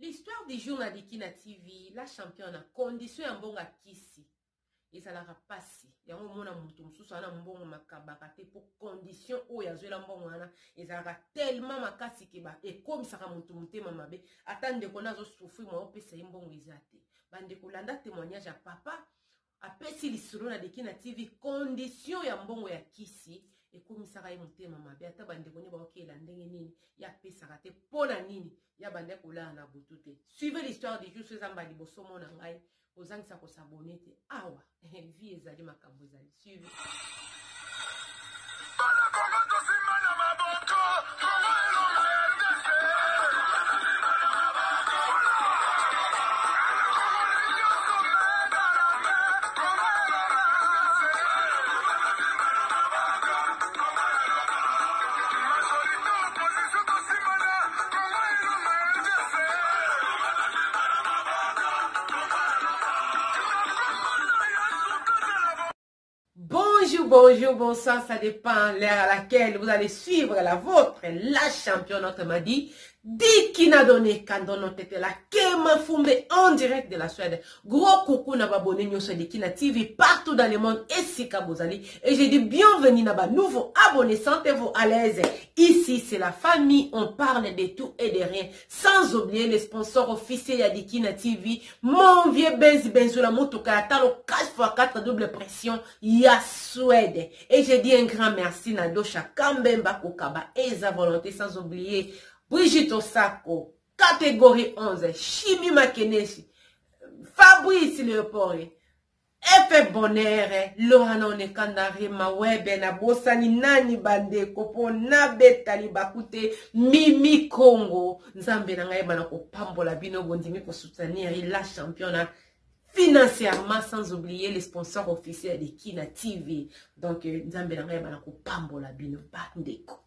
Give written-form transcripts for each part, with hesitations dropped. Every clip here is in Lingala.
L'histoire du jour na Dikina TV, la championne, condition ya mbongo ya kisi ezalaka pasi yango omona moto mosusu ana mbongo makabaka te mpo condition oyo azwela mbongo wana ezalaka tellement makasi ke ekomisaka moto motema mabe ata ndeko na azosouffrir mwa opesa ye mbongo eza te bandeko landa témoignage ya papa apesi lisolo na Dikina TV condition ya mbongo ya kisi ekomisaka ye motema mabe ata bandeko nde baokela ndenge nini ye apesaka te mpo na nini ya banda kolala na butu te. Suivez l'histoire du jour, so eza mbala liboso mona ngai kozangisa kosabone te awa vie ezali makambo ezali. Suivez. Bana Congo tosimba na maboko, Congo elonga RDC. Bonjour, bonjour, bonsoir, ça dépend l'heure à laquelle vous allez suivre la vôtre, la championne, autrement dit, Dikina Donné, Kandono Tete, la Kema Fumbe en direct de la Suède. Gros coucou na babonné nyonso Dikina TV partout dans le monde et sika bozali. Et je dis bienvenue na ba nouveau abonnés, sentez-vous à l'aise. Ici, c'est la famille, on parle de tout et de rien. Sans oublier les sponsors officiels ya Dikina TV, mon vieux Benz Benzola Motoka, Talo 4x4 double pression, ya Suède. Et je dis un grand merci na Dosha Kambemba Kokaba et sa volonté, sans oublier Brigitte Osako, catégorie 11, Chimi Makeneshi, Fabrice Léopold, Efe Bonheur, Lorana Onekanda, Rema Webe, na bosani nani bandeko po na beta libaku te, Mimi Congo, Nzambe na ngai bana kopambola bino bondimi ko soutenir la championne financièrement, sans oublier les sponsors officiels de Kina TV. Donc Nzambe na ngai bana kopambola bino bandeko.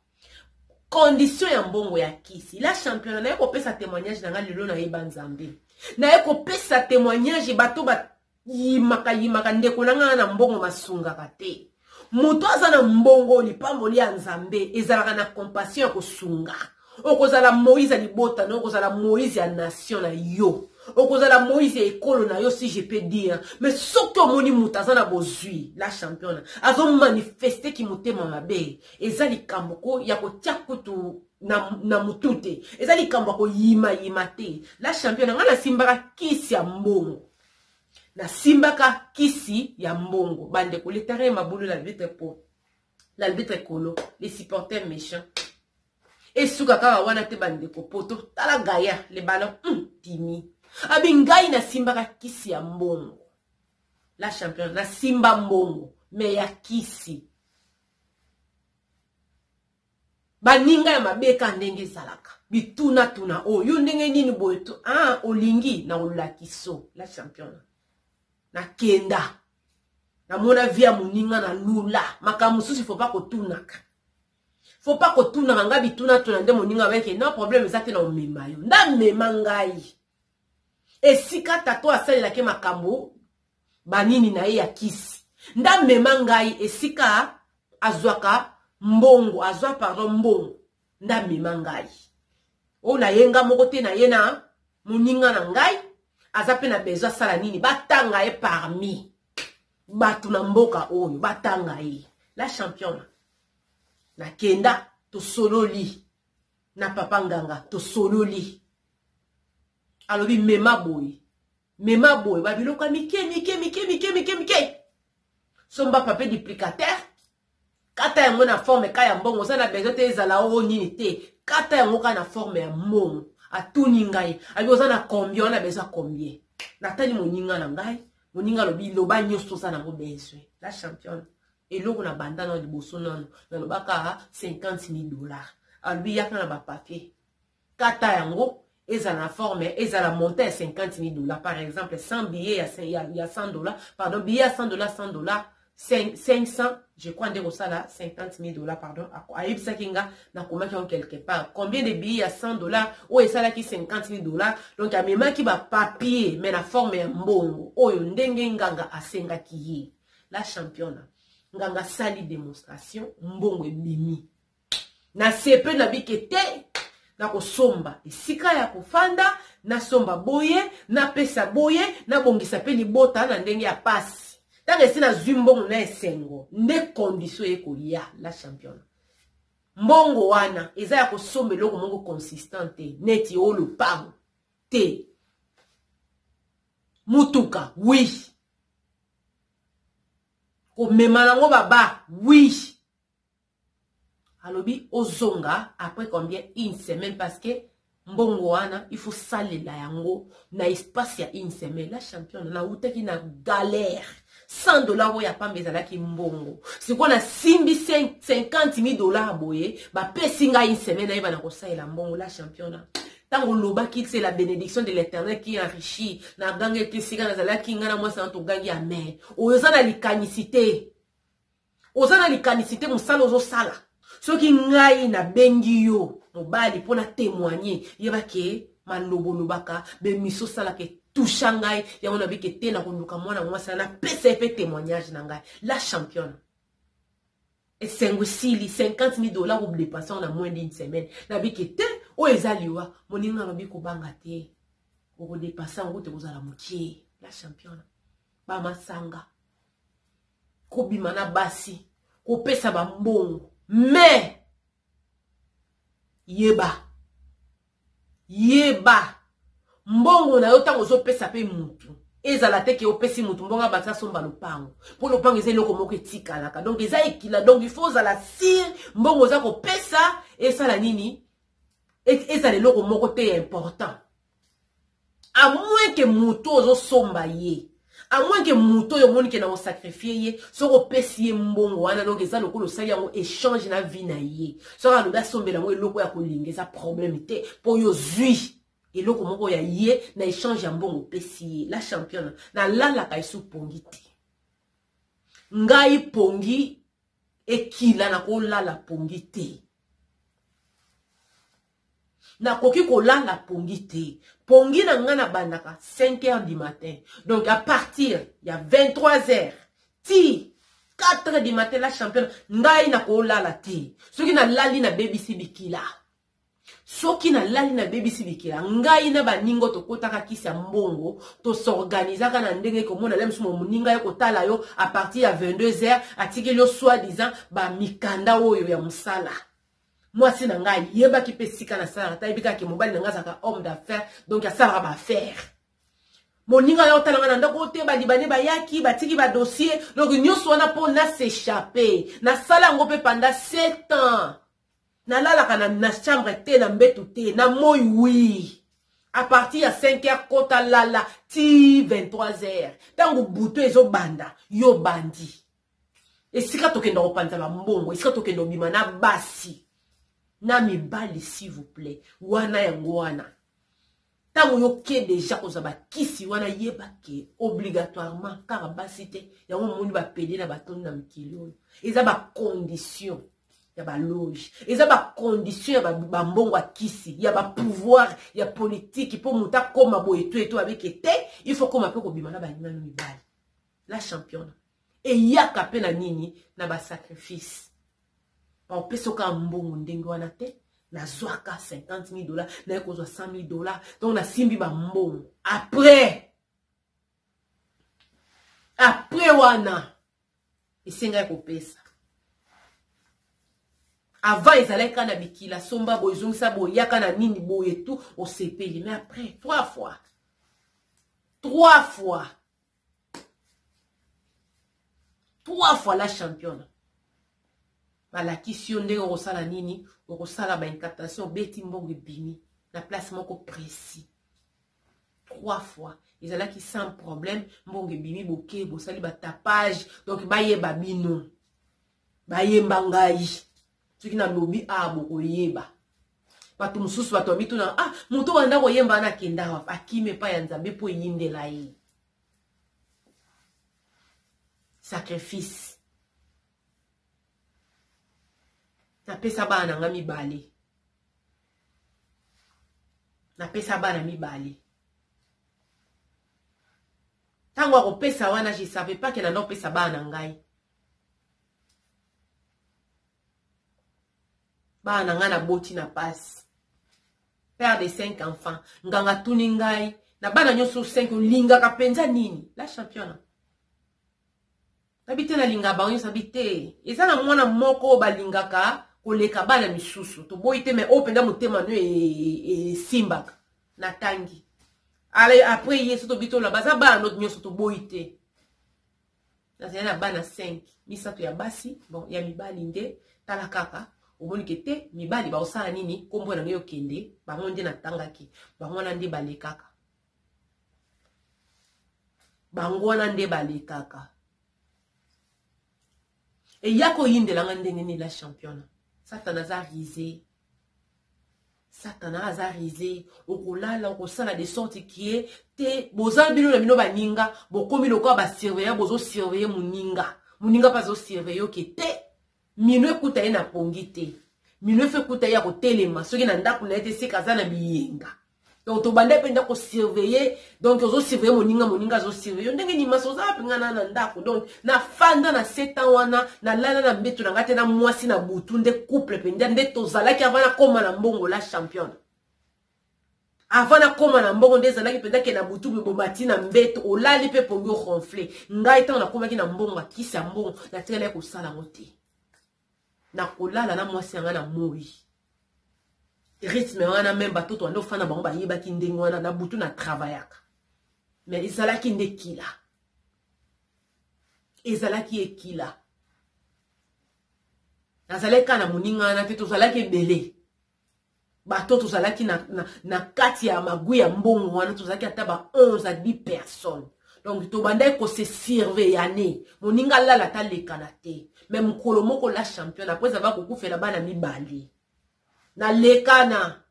Condition ya mbongo ya kisi. La championne naye kopesa témoignage na ngai lelo nayeba Nzambe. Naye kopesa témoignage bato ba yimaka yimaka ndeko na ngai na mbongo masungaka te. Moto aza na mbongo lipamboli ya Nzambe ezalaka na compassion ya kosunga. Okozala Moïse ya libota na yo, okozala Moïse ya nation na yo, okozala Moïse ya ekolo na yo, si je peux dire. Mais soki omoni moto aza na bozwi, la championne azo manifester ki motema mabe, eza likambo ko ya kotia kutu na mutu te, eza likambo ya koyimayima te. La championne, ngai nasimbaka kisi ya mbongo, nasimbaka kisi ya mbongo bandeko. Le terrain mabulu, l'arbitre po l'arbitre kolo, les supporters méchants esuka kaka wana te bandeko. Poto tala gaya le ballon timi abi ngai nasimbaka kisi ya mbongo. La championne nasimba mbongo mais ya kisi baninga ya mabe ka ndenge ezalaka bituna tuna oyo yo ndenge nini boye to olingi na olakiso. La championne nakenda namona vie ya moninga na lula makambo mosusu, faut pas kotunaka, faut pas kotunaka ngai bituna tuna nde moninga abeke no problème eza te na omema yo ndamema ngai esika tato asalelaki makambo banini na ye ya kisi, ndamema ngai esika azwaka mbongo, azwa pardon mbongo, ndamema ngai oyo nayenga moko te na ye na moninga na ngai aza mpe na besoin asala nini batanga ye parmi bato na mboka oyo batanga ye. La championne nakenda tosololi na papa nganga, tosololi alobi mema boye mema boye babiloko ya mike mike mike mike mike mike, somba papier duplicateur, kata yango na forme ka ya mbongo, oza na besoin te ezala oyo nini te, kata yango kaka na forme ya mbongo. Atuni ngai abi oza na combien wana besoin combien? Natali moninga na ngai, moninga alobi loba nyonso oza nango besoin. La championne eloko na banda na liboso nano nalobaka 50 000 $. Alobi yaka na bapapier, kata yango ezala na forme, ezala montant ya 50 000 $, par exemple 100 billets ya 100 $, pardon, billet ya 100 $, 100 $, 500 je crois nde kosala 50 000 $. Pardon, ayebisaki nga nakomaki yango quelque part combien de billets ya 100 $ oyo esalaki 50 000 $. Donc amemaki bapapier mais na forme ya mbongo oyo ndenge nganga asengaki ye. La championne nganga asali démonstration, mbongo ebimi na sepe na bike te. Nakosomba esika ya kofanda, nasomba boye, napesa boye, nabongisa mpe libota na ndenge ya pasi. Ntango esi nazwi mbongo na esengo, nde condition eye koya la championne. Mbongo wana eza ya kosomba eloko moko consistant te, neti oyo lopango te, mutuka oui, komema nango baba oui. Alobi ozonga après combien? Une semaine, parce que mbongo wana il faut salela yango na espace ya une semaine. La championne, nautaki na galère, 100 $ oyo ya pamba ezalaki mbongo. Sikoyo nasimbi 50 000 $ boye, bapesi ngai une semaine nayeba na kosalela mbongo. La championne, ntango olobaki c'est la bénédiction de l'Éternel qui enrichit, nagangaki esika nazalaki, ngai na mwasi na togangi amen. Oyo oza na likanisi te, oza na likanisi te, mosala ozosala. Soki ngai nabengi yo mobali mpo na témoigner, yeba ke maloba olobaka, bemiso osalaka etusha ngai. Yango nabiki te na koluka mwana mwasi na napesa ye mpe témoignage na ngai. La championne, esengo esili, 50 000 $ kodépenser na moins d'une semaine. Nabiki te, oyo eza liwa. Moninga alobi kobanga te, okodépenser yango te, kozala mokie. La championne, bamasanga, kobima na basi, kopesa bambongo, mais yeba, yeba mbongo na yo ntango ozopesa mpe mutu, ezala te ke opesi mutu mbongo abakisa asomba lopango, mpo lopango eza eloko moko etikalaka, donc eza ekila. Donc il faut ozala sûr mbongo oza kopesa esala nini, ezala eloko moko te ya important, à moins ke moto ozosomba ye, à moins ke moto oyo omoni ke na kosacrifier ye. Soki opesi ye mbongo wana, donc eza lokola osali yango échange na vie na ye. Soki alobi asombela yango eloko ya kolinga, eza problème te, mpo oyo ozwi eloko moko ya ye na échange ya mbongo opesi ye. La championne, nalalaka esu pongi te. Ngai pongi ekila, nakolala pongi te, nakoki kolala pongi te. Pongi na ngai nabandaka 5 heures du matin, donc à partir ya 23 heures ti 4 heures du matin. La championne, ngai nakolala te. Soki nalali, nabebisi bikila. Soki nalali, nabebisi bikila. Ngai na baninga tokɔtaka kisi ya mbongo, tosorganizaka na ndenge komona le mosusu moninga ye kotala yo à partir ya 22 heures, atikeli yo soi-disant bamikanda oyo ya mosala. Mwasi na ngai ayebaki mpe esika nasalaka te, ayebi kaka mobali na ngai azalaka homme d'affaires, donc asalaka baaffaire. Moninga yo otala nga na ndako te, balibane bayaki, batiki badossier, donc nyonso wana mpo na s'échapper. Nasala yango mpe pendant 7 ans. Nalalaka na chambre te, na mbetu te, na moi oui, à partir ya 5 heures kota lala ti 23 heures. Ntango butu ezobanda, yo bandi esika tokenda kopanza bambongo, esika tokenda kobima na basi na mibali, s'il vous plaît. Wana yango wana, ntango yoke déjà kozwa bakisi wana, yeba ke obligatoirement kaka basi te. Yango omoni bapede na batondi na mikili oyo, eza bacondition ya baloge, eza bacondition ya bambongo ya kisi, ya bapouvoir ya politike. Mpo moto akóma boye to eto abeke te, il faut kóma mpe kobima na baningano mibali. La championne, eyaka mpe na nini? Na basacrifice. Baopesa oka mbongo ndenge wana te. Nazwaka 50 000 $, naye kozwa 100 000 $, donc nasimbi bambongo. Après wana esengaki kopesa. Avant ezalaki kaka na bikila, somba boye, ezongisa boye, yaka na nini boye, tout osepeli. Mais après trois fois, trois fois, trois fois, la championne, balakisi yo ndenge okosala nini, okosala baincantation, obeti mbongo ebimi na place moko précis. Trois fois ezalaki sans problème, mbongo ebimi, boke bosali batapage, donc bayeba bino, bayemba ngai. Soki nalobi a bokoyeba bato mosusu, bato bamituna: ah, moto banda koyemba wana akenda wapi? Akimi epai ya Nzambe mpo eyindela ye sacrifice. Napesa bana na nga mibale, napesa bana mibale. Ntango akopesa wana, je savais pas ke nanda kopesa bana na ngai. Bana na ngai naboti na pasi. Père de 5 enfants. Nganga atuni ngai na bana nyonso 5 olingaka mpenza nini? La championne. Nabi te nalinga bango nyonso, nabi te. Eza na mwana moko oyo balingaka koleka bana misusu. Toboyi te, mais oyo mpenza motema no esimbaka. Natangi. Ale après ye so tobi tola baza bana no nyonso toboyi te. Nazali na bana 5, misato ya basi, bon ya mibali nde tala kaka omoni ke te mibali bakosala nini, kombo na ngai okende, bango nde natangaki, bango wana nde balekaka. Bango wana nde balekaka. Eya koyindela nga ndenge nini la championne. Satana aza risé. Satana aza risé. Okolala, okosala de sorte kie te boza bino na bino baninga, bokomi lokola ba surveillant, bozo surveiller moninga. Moninga pa zo surveiller ke te. Mino ekuta ye na pongi te. Mino efe ekuta ye ya kotelema soki na ndako na ye te seka aza na biyenga. Donc tobanda mpenza ko surveiller, donc ozo surveiller moninga, moninga azo surveiller yo ndenge nini masa oza wapi nga na na ndako. Donc nafanda na 7 ans wana, nalala na mbeto na nga te na mwasi na butu nde couple mpenza nde tozalaki avant nakoma na mbongo la championne. Avant nakoma na mbongo nde ezalaki mpenza ke na butu boye bomati na mbeto olali mpe pongi oronfle. Ngai ntango nakomaki na mbongo akisi ya mbongo natikalaki kosala yango te. Nakolala na mwasi ya ngai na moi. Rythme wana meme batoto wana ofanda bango bayebaki ndenge wana na butu na travaillaka. Mais ezalaki nde kila. Ezalaki ekila. Nazalaki kaka na moninga wana te, tozalaki ebele. Bato tozalaki na kati ya magwi ya mbongo wana, tozalaki ata ba 11 à 10 personnes. Donc tobandaki ko se surveiller. Moninga alala ata lekana te. Mais mokolo moko la championne après avoir kokufela bana mibale. Nalekana.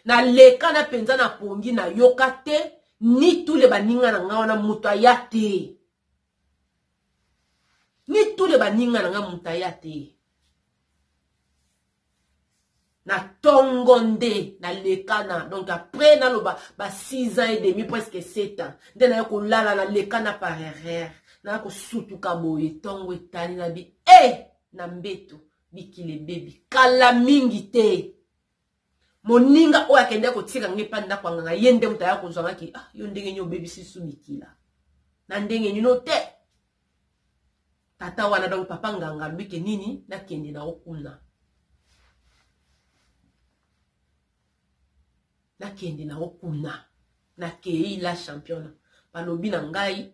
Nalekana mpenza na pongi, nayoka te ni tous les baninga na nga wana moto aya te. Ni tous les baninga na nga moto aya te. Na tongo nde nalekana. Donc après naloba ba 6 ans et demi, presque 7 ans, nde naye kolala nalekana par erreur. Naya kosutuka boye tongo etani na bi na mbeto bikile bebi kala mingi te. Moninga oyo akende kotika ngai pa ndako ya nganga, ye nde moto aya kozwa nga ki, ah, yo ndenge nini obebisi su bikila na ndenge nini te. Tata wana donc papa nganga alobi ke nini nakende na okuna. Nakende na okuna. Nakei la championne. Balobi na ngai,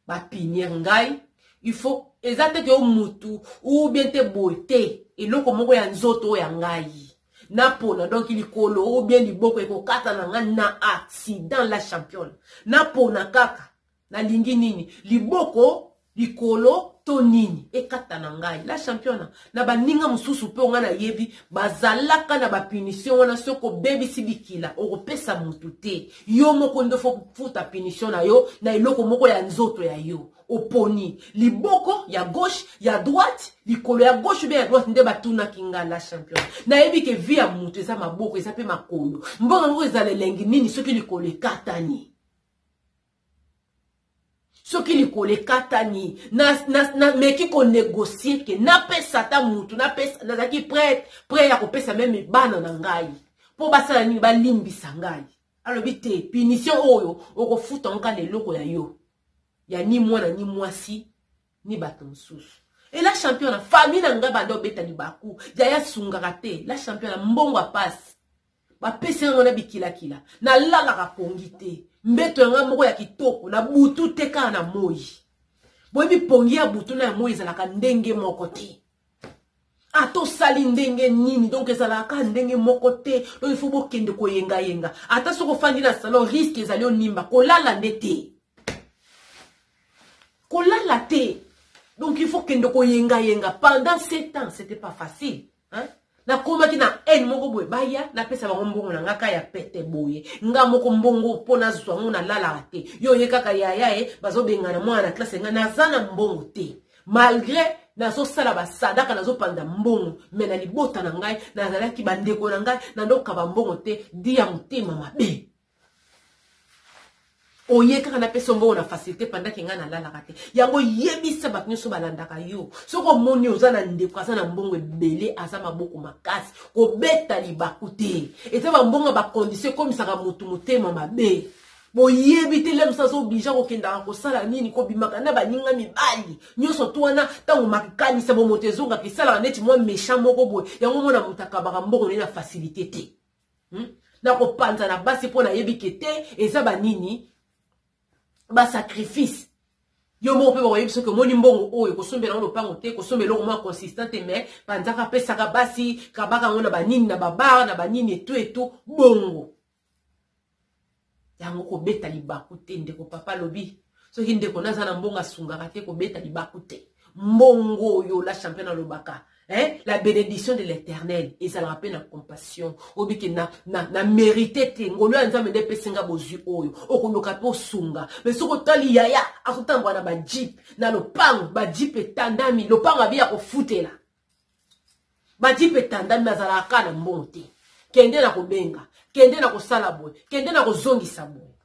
ba pinière ngai, il faut eza te ke yo mutu ou bien te boye te, eloko moko ya nzoto ya ngai. Napona donc likolo ou bien liboko ekokata na ngai na accident la championne. Napona kaka nalingi nini, liboko likolo to nini ekata na ngai la championne. Na baninga mosusu mpe nga nayebi bazalaka na ba punition wana, soki obebisi bikila okopesa mutu te, yo moko nde fo futa punition na yo na eloko moko ya nzoto ya yo. Oponi liboko ya gauche ya droite, likolo ya gauche ou bien ya droite, nde batunaki nga la championne. Nayebi ke vie ya mutu eza maboko, eza pe makolo. Mbongo yango ezala elengi nini soki likolo ekatani? Soki likolo ekatani, na meki ko négocier ke napesa ata mutu, napesa, nazalaki prêt ya kopesa meme bana na ngai po basala nini, balimbisa ngai. Alobi te punition oyo okofuta ngo kaka eloko ya yo, ya ni mwana ni mwasi ni bato mosusu. Et la championne, famille na ngai banda obeta libaku, yaya sungaka te. La championne, mbongo ya pasi bapesi yango na bikilakila, nalalaka pongi te, mbeto ya ngai moko ya kitoko na butu te, kaka na moi. Boyebi pongi ya butu na ya moi ezalaka ndenge moko te. Ata osali ndenge nini, donc ezalaka kaka ndenge moko te. Donc il faut bokende koyengayenga. Ata soki ofandi na salon, risque ezali onimba, kolala nde te. Kolala te. Donc il faut kende koyengayenga pendant 7 ans, c'était pas facile, hein? Nakomaki na haine moko boye, baya napesa bango mbongo na nga ka ya pete boye. Nga moko mbongo mpo nazwa ngo nalalaka te. Yo ye kaka yaya e bazobengana mwana na classe, nga naza na mbongo te. Malgré nazosala basadaka, nazopanda mbongo, mais na libota na ngai nazalaki bandeko na ngai nandokaba mbongo te, di ya motema mabe. Oye kaka napesa mbongo na facilité pendant ke ngai nalalaka te. Yango yebisa bato nyonso balandaka yo. Soki omoni oza na ndeko aza na mbongo ebele, aza maboko makasi, kobeta libaku te. Eza ba mbongo ya ba condition ekomisaka motu motema mabe. Boyebi te lelo aza oblige kokendaka kosala nini, kobimaka na baninga mibali nyonso to wana. Ntango makanisa bomoto ezongaka, esalaka neti mwa méchant moko boye. Yango mona moto akabaka mbongo naye na facilité te, Nakopanza na basi mpo nayebi ke te eza banini basacrifice. Yo moko mpe bakoyebi soki omoni mbongo oyo kosombela yango lopango te, kosombela eloko moko consistant te, mais panzaka, apesaka basi, kabaka yango na banini, na babar, na banini etu etu bongo. Yango kobeta libaku te. Ndeko papa alobi soki ndeko naza na mbongo asungaka te, kobeta libaku te. Mbongo oyo la championne alobaka, hein? La bénédiction de l'Éternel ezalaka mpe na compassion. Obiki na mérité te, ngolu ya Nzambe nde epesi nga bozwi oyo. Okoluka mpe osunga. Mais soki otali yaya azotambola na bajeep na lopango, bajeep etandami, lopango abi ya kofutela, bajeep etandami, azalaka kaka na mbongo te. Kende na kobenga, kende na kosala boye, kende na kozongisa boye.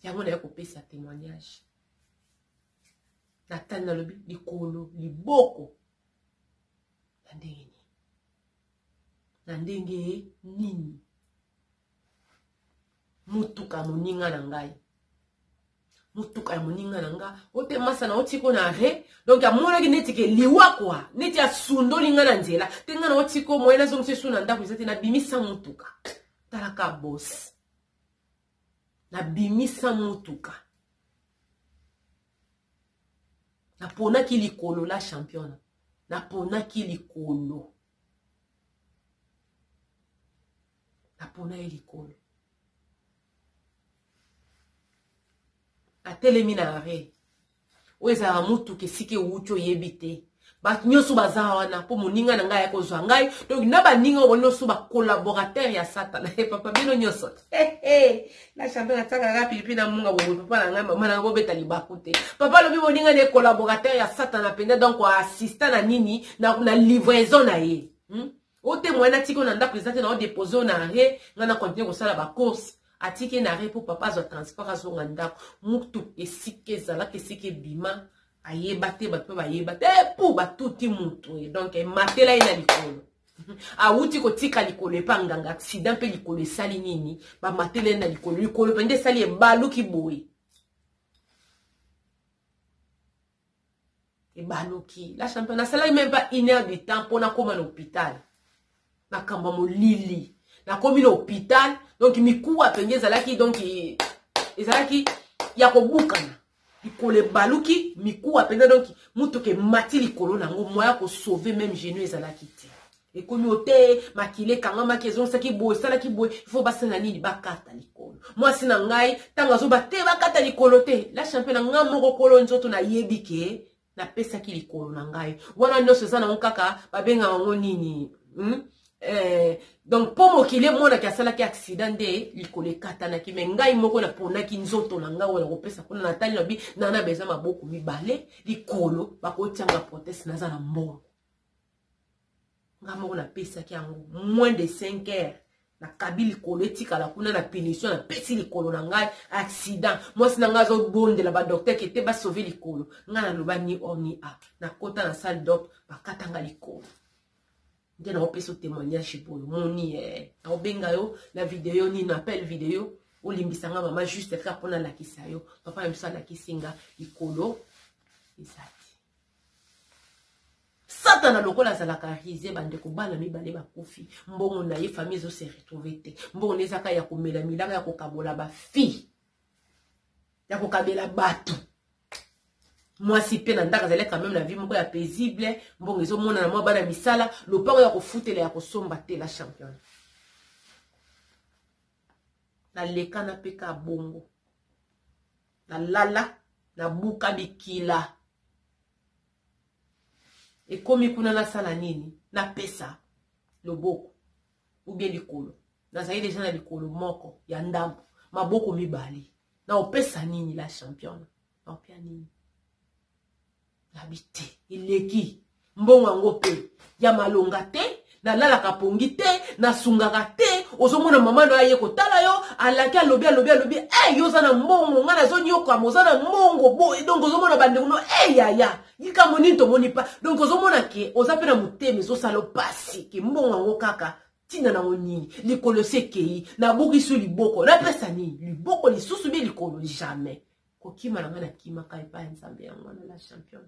Yango naye kopesa témoignage. Natali, nalobi likolo liboko na ndenge nini, na ndenge nini motuka moninga na ngai, motuka ya moninga na nga ote masa na otiko na arrêt. Donc amonaki neti ke liwa kwa, neti asundoli nga na nzela te. Nga na otiko moye nazongisa esu na ndako eza te. Nabimisa motuka, talaka boss, nabimisa motuka, naponaki likolo. La championne, naponaki likolo, napona ye likolo. Atelemi na arrêt oyo ezalaka motuka esika ewuti oyebi te. Bato nyonso baza wana mpo moninga na ngai aya kozwa ngai. Donc na baninga oyo nyonso bacolaborateur ya Satana. Papa, bino nyonso na champion atiaka kaka pilipili na munga boye. Papa na ngai, mama na ngai, bobeta libaku te. Papa alobi moninga na ye collaborateur ya Satana mpenza, donc assistant na nini na livraison na ye, Ote moyen natiki oyo na ndako eza te, na odepose oyo na arrêt, ngai na continue kosala bacourse. Atiki na arrêt mpo papa azwa transport azonga ndako. Mutu esika ezalaka, esika ebima ayeba te, bato mpe bayeba te pu batuti mutu. Donc ematela ye na likolo. Awuti kotika likolo epa nganga, accident mpe likolo esali nini, bamatela ye na likolo. Likolo mpenza esali ebaluki boye, ebaluki. La championne, nasalaki même pas une heure du temps mpo nakóma na hôpital. Makambo ya molili, nakomi na hôpital, donc mikuwa mpenza ezalaki, donc ezalaki ya kobukana. Likolo ebaluki, mikuwa mpenza, donc motuka emati likolo nango, moya kosauve même genou ezalaki te. Ekomi o te, makila ekangamaki, ezongisaki boye, esalaki boye, ifo basala nini? Bakata likolo. Mwasi na ngai ntango azoba te, bakata likolo te. La championne, na ngai moko kolo nzoto nayebi ke napesaki likolo na ngai wana nyonso eza nango kaka babengaka yango nini, Donc mpo mokili emonaki asalaki accident nde likolo ekatanaki, me ngai moko naponaki nzoto na ngai oyo nakopesa kuna. Natali na bi nana beza maboko mibale, likolo bakotianga prothèse, naza na mbongo. Nga moko napesaki yango moins de 5 heures, nakabi likolo etikala kuna na punition. Napesi likolo na ngai accident. Mwasi na ngai azobondela badocteur ke te basauve likolo. Ngai naloba ni o ni a. Nakota na salle d'op, bakatanga likolo. Nde naopesa témoignage boyo moni, naobenga yo na video nini, appel video. Olimbisa nga mama, juste kaka mpo nalakisa yo. Papa na biso alakisi nga likolo eza te. Satana lokola azalaka rise. Bandeko, bana mibale bakufi, mbongo na ye, famille ezose retrouve te. Mbongo na ezaka ya komela milanga, ya kokabola bafille, ya kokabela bato. Mwasi mpe na ndako azali quand même na vie moko ya paisible. Mbongo ezomonana, mwa bana misala, lopango ya kofutela, ya kosomba te. La championne, naleka napeka bongo, nalala, nabuka bikila. Ekomi kuna, nasala nini? Napesa loboko ou bien likolo? Nazali deja na likolo moko ya ndambo, maboko mibale, na opesa nini? La championne, naopia nini? Nabi te, eleki mbongo yango mpe ya malonga te. Nalalaka pongi te, nasungaka te. Ozomona mama na yo aye kotala yo, alaki, alobi, alobi, alobi, hey, yo oza na mbongo, ngai nazonyokama, oza na mbongo boye. Donc ozomona bandeko no, hey, yaya, likambo nini tomoni pa. Donc ozomona ke oza mpe na motema ezosala pasi ke mbongo yango kaka ntina nango nini, likolo esi ekei, nabuki su liboko, napesa nini liboko lisusu bie likolo, jamais. Kokima na ngai nakimaka epai ya Nzambe, yango wana la championne.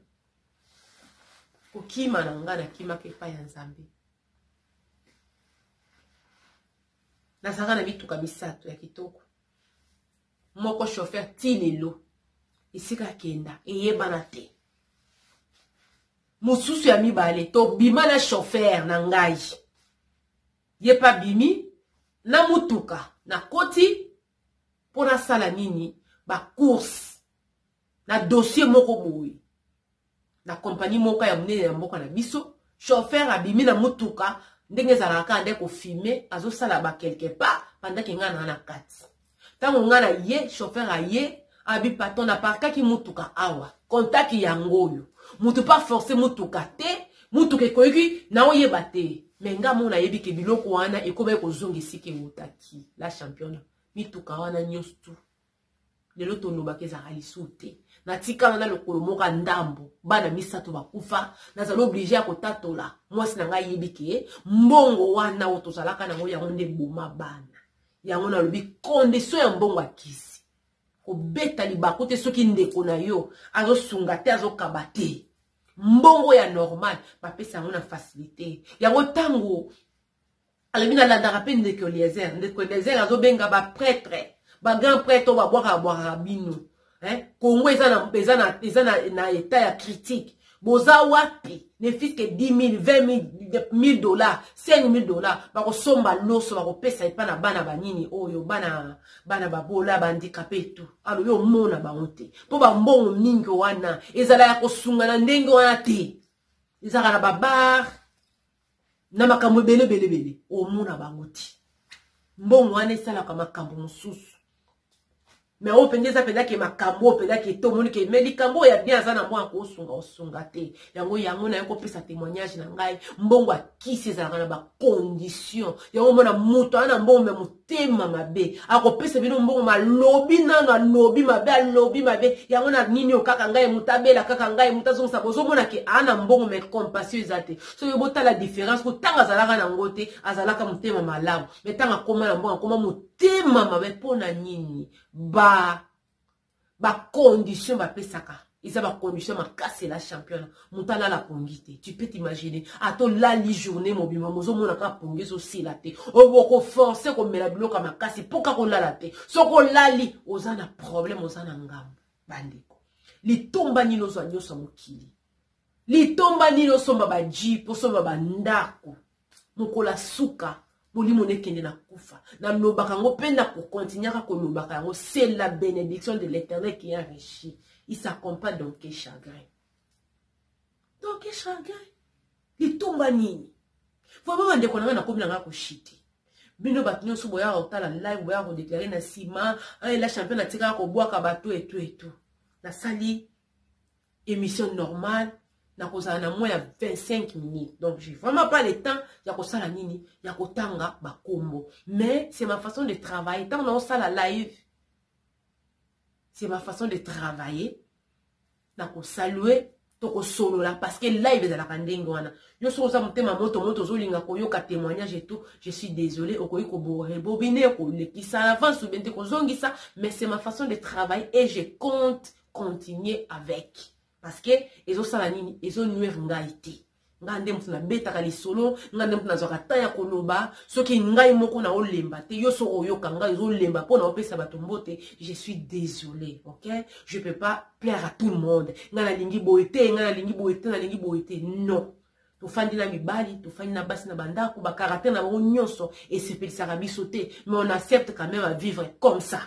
Kokima na ngai nakimaka epai ya Nzambe. Nazalaka na mituka misato ya kitoko, moko chauffeur ti lelo esika akenda eyebana te, mosusu ya mibale tobima na chauffeur na ngai, ye mpe abimi na mutuka, nakoti mpo nasala nini, bacourse na dossier moko boye na kompani moko ya monene ya mboka na biso. Chauffeur abimi na mutuka ndenge ezalaka kaka nde kofime, azosala ba quelque part pendant ke ngai na kati. Ntango ngai na ye, chauffeur aye, abi: "Patron, naparkaki mutuka awa, contact yango oyo." Mutu pa force mutuka te, mutuka ekoki na oyeba te, me nga mo nayebi ke biloko wana ekomaki kozonga esika eutaki. La championne, mituka wana nyonso tu lelo tolobaka ezalaka lisusu te. Natikala na lokolo moko ya ndambo, bana misato bakufa. Nazali obligé ya kotatola. Mwasi na ngai ayebi ke mbongo wana oyo tozalaka nango, yango nde boma bana. Yango nalobi condition ya mbongo akisi kobeta libaku te. Soki ndeko na yo azosunga te, azokaba te, mbongo ya normal bapesa yango na facilité. Yango ntango alobi nalandaka mpe ndeko Eliezer, ndeko Eliezer azobenga baprêtre, bagrand prêtre oyo babwakaka bwakaka bino. Congo eza na état ya critique, boza wapi? Ne fût que 10 000, 20 000, 1000 dollars, 5 000 dollars, bakosomba loso, bakopesa epa na bana banini oyo, bana babola, bahandicapé etu. Alobi omona bango te mpo bambongo mingi wana ezala ya kosunga na ndenge wana te, ezalaka na babar na makambo ebele ebele ebele. Omona bango te, mbongo wana esalaka makambo mosusu. Me oyo mpenza eza mpenza ke makambo oyo mpenza ke tomoni ke me likambo oyo ya bien aza na mwa kosunga osunga te. Yango naye kopesa témoignage na ngai. Mbongo akisi ezalaka na bacondition. Yango omona moto aza na mbongo me motema mabe, akopesa bino mbongo, malobi nano alobi mabe, alobi mabe. Yango na nini oyo kaka ngai moto abela, kaka ngai moto azongisa. Bozomona ke aa na mbongo me compassion eza te. Soki botala différence, ko ntango azalaka nango te, azalaka motema malamu, me ntango akóma na mbongo, akóma motema mabe. Mpo na nini? Bacondition bapesaka eza bacondition makasi. La championne, moto alala pongi te, tu peux t'imaginer? Ata olali journée mobimba, mozomona kaka pongi ezosila te. Oyo bokoforce komela biloko ya makasi mpo kaka olala te. Soki olali, oza na problème, oza na ngambo. Bandeko, litomba nini ozwa nyonso ya mokili? Litomba nini osomba bajeep, osomba bandako, mokolo asuka molimo nekende na kufa? Nalobaka yango mpe na kokontinuaka kolobaka yango: c'est la bénédiction de l'Éternel qui enrichit, il s'accompagne d'aucun chagrin, d'aucun chagrin. Litomba nini vraiment? Bandeko na ngai, nakomi na ngai koshite bino bato nyonso boyaka kotala live, boyaka kodéclarer na nsima: "La championne atikaka kobwaka bato etu etu." Nasali émission normale, nakozala na moins ya 25 minutes, donc j'ai vraiment pas le temps ya kosala nini, ya kotanga bakombo. Mais c'est ma façon de travailler. Ntango naosala live, c'est ma façon de travailler. Nakosalue, tokosolola, parce que live ezalaka ndenge wana. Yo soki oza motema moto moto, ozolinga koyoka témoignage et tout, je suis désolé, okoki korebobiner, kolekisa en avance ou bien te kozongisa. Mais c'est ma façon de travailler et je compte continuer avec, parce que ezosala nini? Ezonuire ngai te. Ngai nde moto nabetaka lisolo, ngai nde moto nazwaka temps ya koloba. Soki ngai moko naolemba te, yo soki oyoka ngai ozolemba mpo na opesa bato mbote, je suis désolé, ok? Je peux pas plaire à tout le monde. Ngai nalingi boye te, ngai nalingi boye te, nalingi boye te, non. Tofandi na mibali, tofandi na basi na bandako, bacaractère na bango nyonso esepelisaka biso te, mais on accepte quand même à vivre comme ça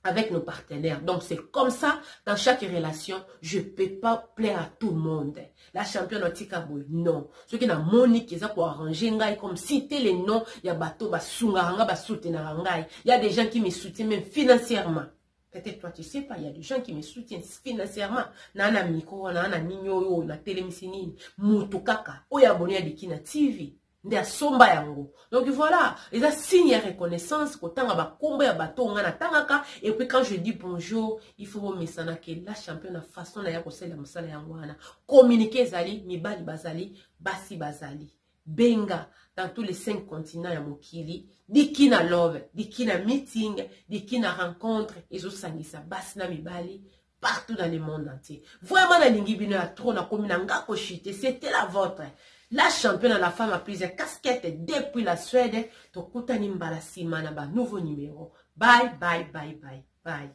avec nos partenaires. Donc c'est comme ça dans chaque relation, je peux pas plaire à tout le monde. La championne otika boy, non. Ce qui na moni qui eza ko arranger ngai comme citer les noms ya bato ba sungaka nga, ba soutenir ngai. Il y a des gens qui me soutiennent même financièrement. Peut-être toi tu sais pas, il y a des gens qui me soutiennent financièrement. Na na micro, na na nini oyo na télémisi nini. Mutu kaka oyo abonné ya Dikina TV. Nde asomba yango. Donc voilà, eza signe ya reconnaissance kotanga bakombo ya bato nga natangaka. Et puis quand je dis bonjour, il faut bomesana ke la championne na façon na ya kosalela mosala yango wana. Communiquer ezali, mibali bazali, basi bazali. Benga dans tous les 5 continents ya mokili. Dikina Love, Dikina meeting, Dikina rencontre, ezosangisa basi na mibali partout dans le monde entier. Vraiment nalingi bino ya trop, nakomi na nga kochite. C'était la vôtre, la championne, la femme à plusieurs casquettes depuis la Suède. Tokutani mbala nsima na ba nouveau numéro. Bye bye bye bye bye.